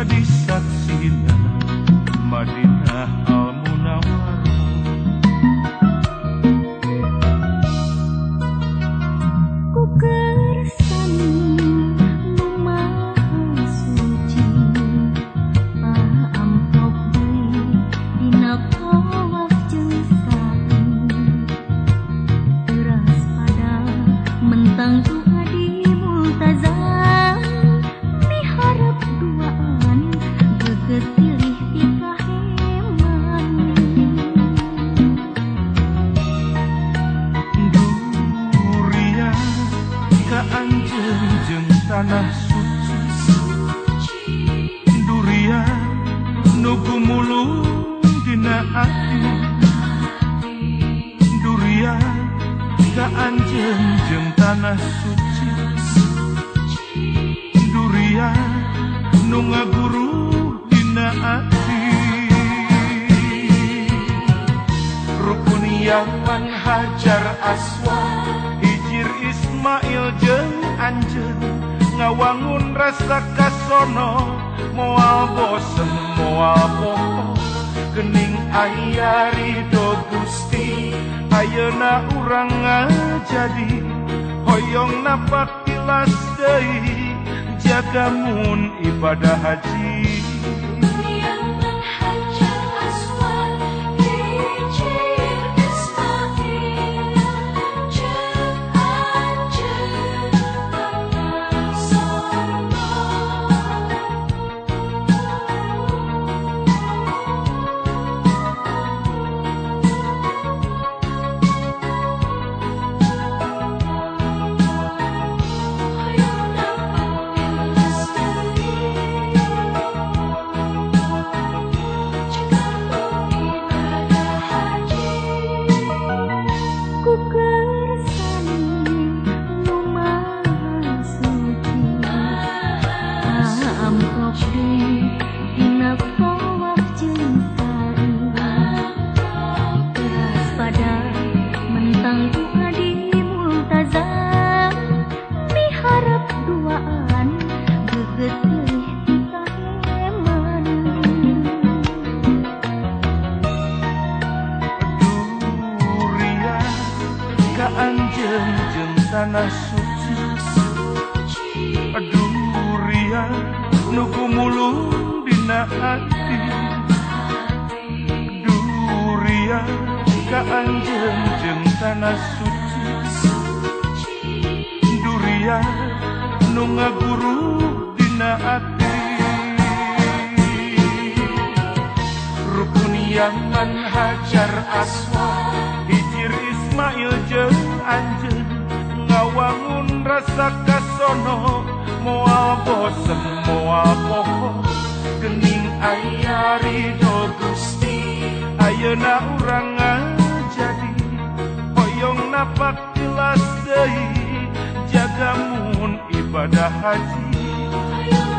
jadi saksina Madinah Al Munawwarah. Ku kersani nu maha suci, paamprok deui dina tawaf jeung sa'i, teras pada mentang doa di multazam, miharep duaan geget pilih pikaheman. Durian ka anjeun jeung tanah suci, durian nu gumulung dina ati, durian ka anjeun jeung tanah suci, durian nu ngaguru dina ati. Rukun Yaman Hajar Aswad, Hijir Ismail jeung anjeun, ngawangun rasa kasono, moal bosen moal poho, gening aya ridho Gusti, ayeuna urang ngajadi, hoyong napak tilas deui, jagamun ibadah haji. Yaman Hajar Aswad, Hijir Ismail, jeung anjeun tanah sono. Hoyong napak tilas deui, jagamun ibadah haji. Ku kersani nu maha suci, paamprok deui dina tawaf jeung sa'i, teras pada mentang doa di multazam, miharep duaan geget pilih pikaheman. Durian ka anjeun jeung tanah suci, durian nu gumulung dina ati, durian ka anjeun jeung tanah suci, durian nu ngaguru dina ati. Rukun Yaman Hajar Aswad, Hijir Ismail jeung anjeun, ngawangun rasa kasono, moal bosen moal poho, gening aya ridho Gusti, ayeuna urang ngajadi, hoyong napak tilas deui, jagamun ibadah haji. Hoyong